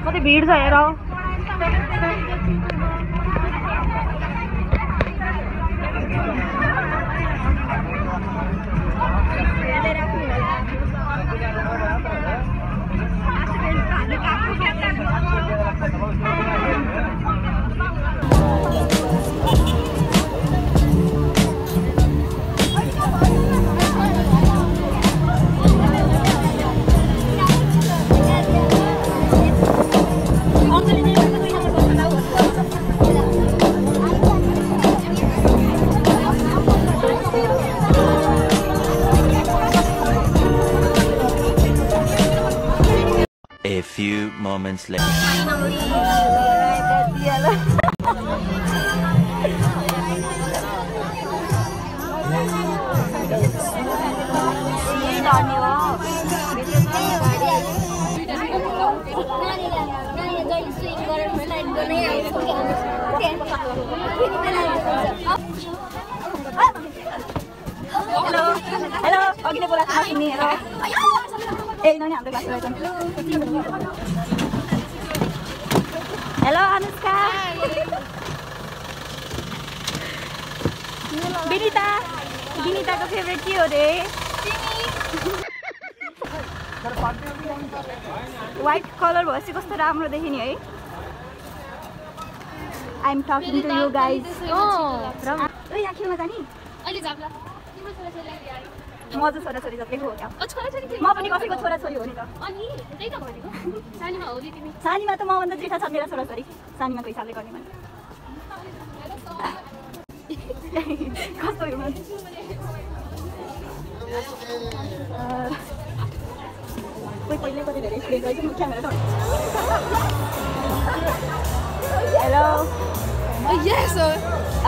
कति भिड छ हेर A few moments later. Hello, hello. Pagi ni bola sana sini. Hello. Ini ambil kelas lagi. Hello Anushka. Binita को favourite के हो रे? White color भएपछि कस्तो राम्रो देखिने है? I'm talking to you guys. ओइ यहाँ खेल्न जानी? अहिले जाम्ला. म चाहिँ छोराछोरी जत्रै हो क्या म पनि कसैको छोराछोरी हो नि त अनि त्यही त भनेको सानीमा हो नि तिमी सानीमा त मभन्दा जेठा छ मेरो छोराछोरी सानीमा को हिसाबले गर्ने भने कस्तो हो कोही पहिले कति धेरै प्ले गरेको म क्यामेरा हेलो यस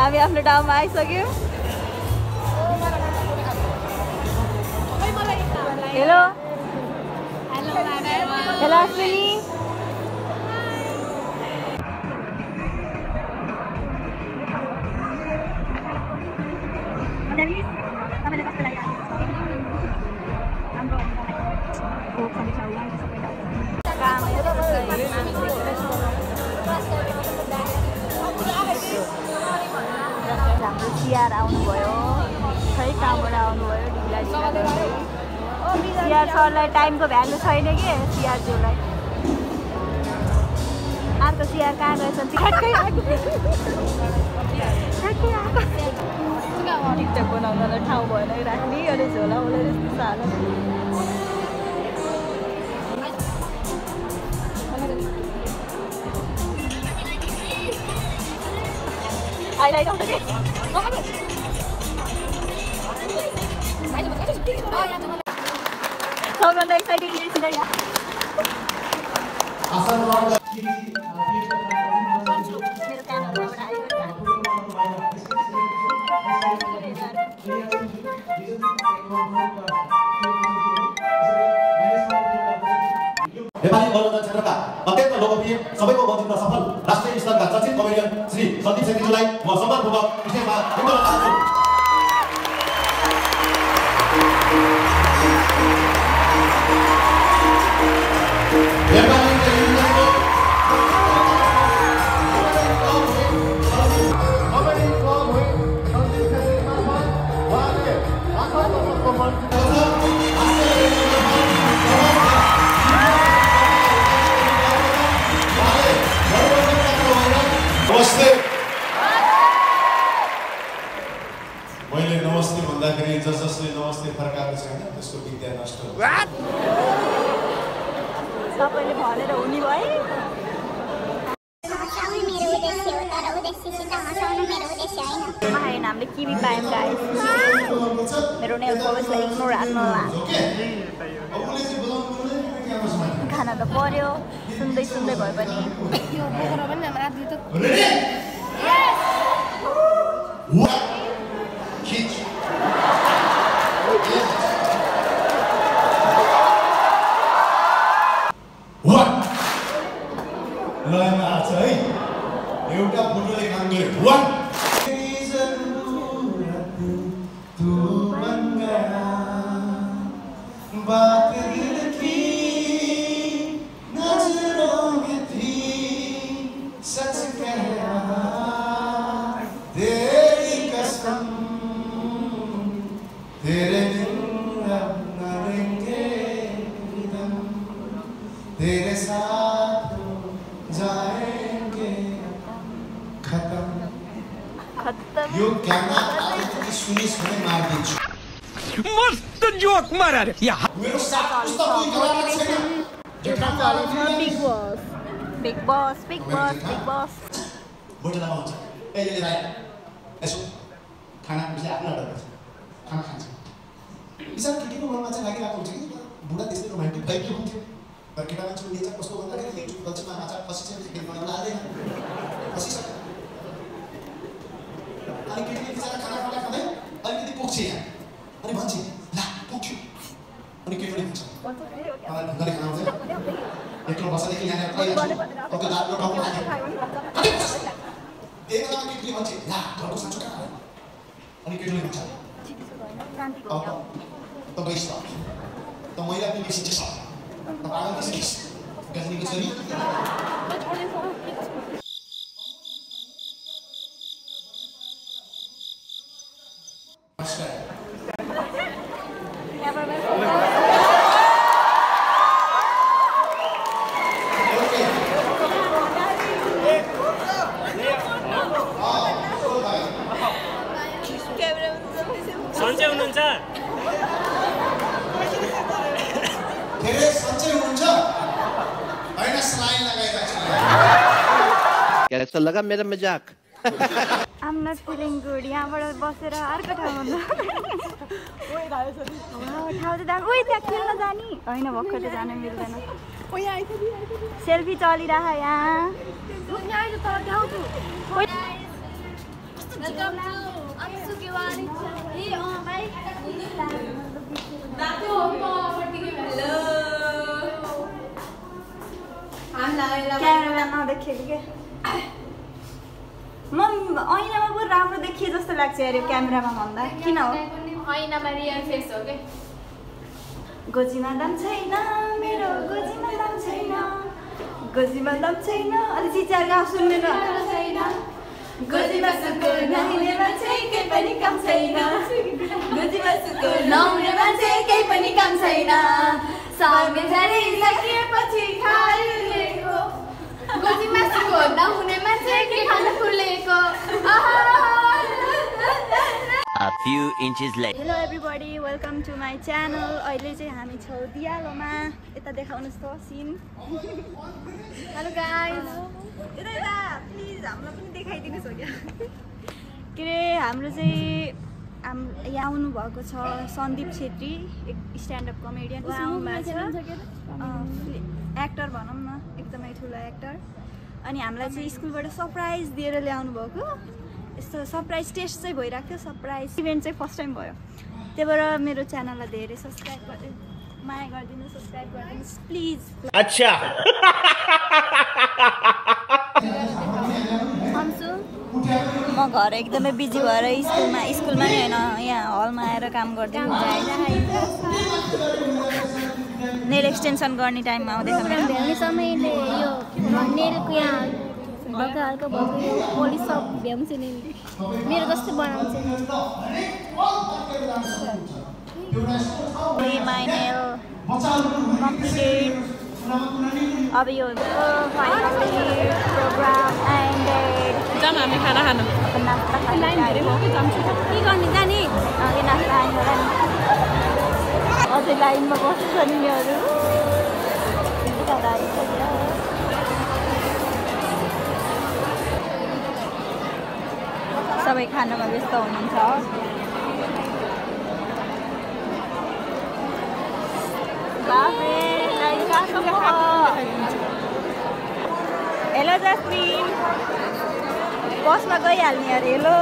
हामी आफ्नो ठाउँमा आइसक्यौँ Hello. Hello, madam. Hello, Ashwini. सियार आउनुभयो खै कहाँबाट आउनुभयो ढिला सियार सरलाई टाइमको भ्यालु छैन कि सियारज्यूलाई अर्को सियार कहाँ गएछ टिकटक बनाउनलाई ठाउँ भएन राख्ने अनि झोला उसले यस्तो साह्रो सबभन्दा एक्साइटिङ मेरो कानबाट आयो नेपाली मनोरञ्जन क्षेत्रका अत्यन्त लोकप्रिय सबैको मन्त्रीमा सफल राष्ट्रिय स्तरका चर्चित कमेडियन श्री सन्दीप छेत्रीज्यूलाई म सम्मानपूर्वक विषयमा बिन्द चाहन्छु मैले नमस्ते भन्दाखेरि जसले नमस्ते फर्काएको छैन त्यसको विद्या नष्ट हुन्छ सबैले भनेर हुने भए हामीले किवी पायौँ गाइस मेरो नेल पलिसलाई इग्नोर हान्नुहोला खाना त पर्यो सुन्दै सुन्दै भए पनि लयमा आछ है एउटा फोटोले काम गर्यो बात दिल की नजरों में खत्तम यो क्यामेरा आफैले सुनिस भने मार्दिन्छु मस्त जोक मारा रे या मेरो साथ पुस्तक कोही गराएको छैन एउटा चलेछ बिग बस होटलमा हुन्छ ए ले भाइ यसो खाना बिले आफ्नो अर्डर गर्छ खाना खान्छ बिचार केटीको मनमा चाहिँ लागिरहेको हुन्छ कि बुढा त्यस्तै रोमान्टिक टाइपको हुन्थ्यो तर केटा मान्छेको नेचर कस्तो भन्दाखेरि नेचर कल्चरमा माछा फसिसकेपछि फेरि बनाउन लाग्दैन फसिसक्यो अनि केटीले बिचारा खाना खाँदै अलिकति पुग्छ यहाँ अनि भन्छ ला पुग्यो अनि केटीले भन्छ मलाई ढङ्गले खाना आउँदैन एक्लो बस्दादेखि यहाँनिर कहिले ओके दाबलो टाउको हाल्यो त्यही बेलामा केटीले भन्छ ला घरको साँचो कहाँ अनि केटीले भन्छ त गइस् त महिला पनि बेसी छ त पागल बेसी छ गजनीको छोरी सन्चै हुनुहुन्छ धेरै सन्चै हुनुहुन्छ हैन स्लाइन लगाइरहेको छ कैसा लगा मेरा मजाक I'm not feeling good. यहाँबाट बसेर अर्को ठाउँमा ठाउँ त दाम ओइ त्यहाँ खेल्न जाने होइन भर्खर त जान मिल्दैन सेल्फी चलिरह यहाँ क्यामेरामा नदेखेको के म ऐनामा पो राम्रो देखिए जस्तो लाग्छ अरे क्यामेरामा भन्दा किन हो ऐनामा रियल फेस हो के गोजीमा दम छैन मेरो गोजीमा दम छैन गोजीमा दम छैन अलि चिचार गाउँ सुन्ने न छैन गोजीमा सुको नहुने मान्छे केही पनि काम छैन गोजीमा सुको नहुने मान्छे केही पनि काम छैन सँगै झरी सकिएपछि खाइलेको गोजीमा सुको नहुने मान्छे के खान फुलेको A few inches later. Hello everybody welcome to my channel अहिले चाहिँ हामी छौँ दियालोमा यता देखाउनुहोस् त सिन हेलो गाइस यता प्लिज हामीलाई पनि देखाइदिनुहोस् हो क्या के अरे हाम्रो चाहिँ यहाँ आउनुभएको छ सन्दीप छेत्री एक स्ट्यान्डअप कमेडियन एक्टर भनौँ न एकदमै ठुलो एक्टर अनि हामीलाई चाहिँ स्कुलबाट सरप्राइज दिएर ल्याउनु भएको यस्तो सरप्राइज टेस्ट चाहिँ भइरहेको थियो सरप्राइज इभेन्ट चाहिँ फर्स्ट टाइम भयो त्यही भएर मेरो च्यानललाई धेरै सब्सक्राइब माया गरिदिनु सब्सक्राइब गरिदिनुहोस् प्लिज अच्छा म घर एकदमै बिजी भएर स्कुलमा नि होइन यहाँ हलमा आएर काम गर्दै नेल एक्सटेन्सन गर्ने टाइममा आउँदैछ भ्याउने समयले यो नेलको यहाँ हल्का हल्का भएको पोलिस सब भ्याउँछ नि मेरो जस्तै बनाउँछ माई नेल कम्प्लिटेड अब यो फाइनली प्रोग्राम एन्डेड जाम हामी खाना खान नास्ता खाने के गर्ने जाने अघि नास्ता खाने अझै लाइनमा बस्छ नि योहरू सबै खानामा व्यस्त हुनुहुन्छ हेलो जस्मिन बसमा गइहाल्ने अरे हेलो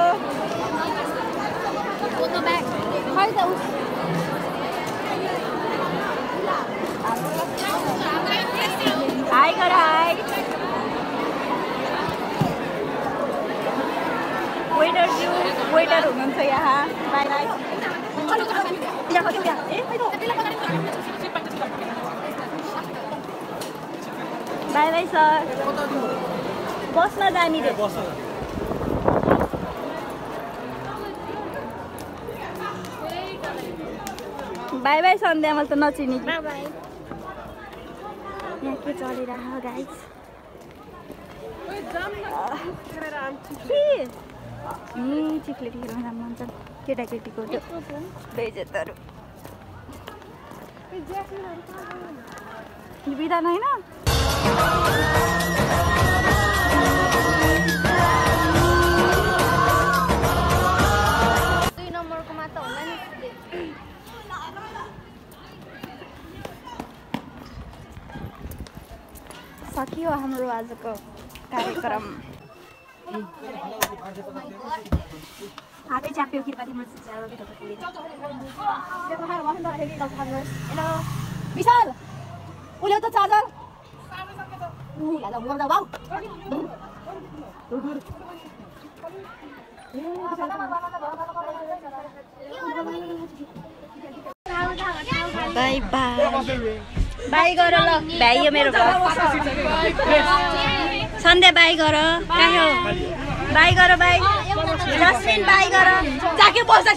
हाई गर हाई वेटर हुनुहुन्छ यहाँ by by by by sir बसमा जाने रे बाई बाई सन्ध्या मैले त नचिनी यहाँ के चलिरहेको गाइस चिप्लेटी खेल्न जानु मन छ केटाकेटीको त्यो बेइज्जतहरू बिदा होइन 2 नम्बरकोमा त होला नि सकियो हाम्रो आजको कार्यक्रम हातै च्याप्यो कृपा तिम्रो हेलो विशाल उल्यो त चार्जर बाई बाई बाई गर ल भाइ यो मेरो घर सन्ध्या बाई गर कहाँ हो बाई गर बाई जस्मिन बाई गर जाके बस्दा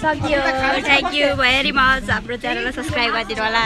सकियो थ्याङ्क यू भेरी मच हाम्रो च्यानललाई सब्सक्राइब गरिदिनु होला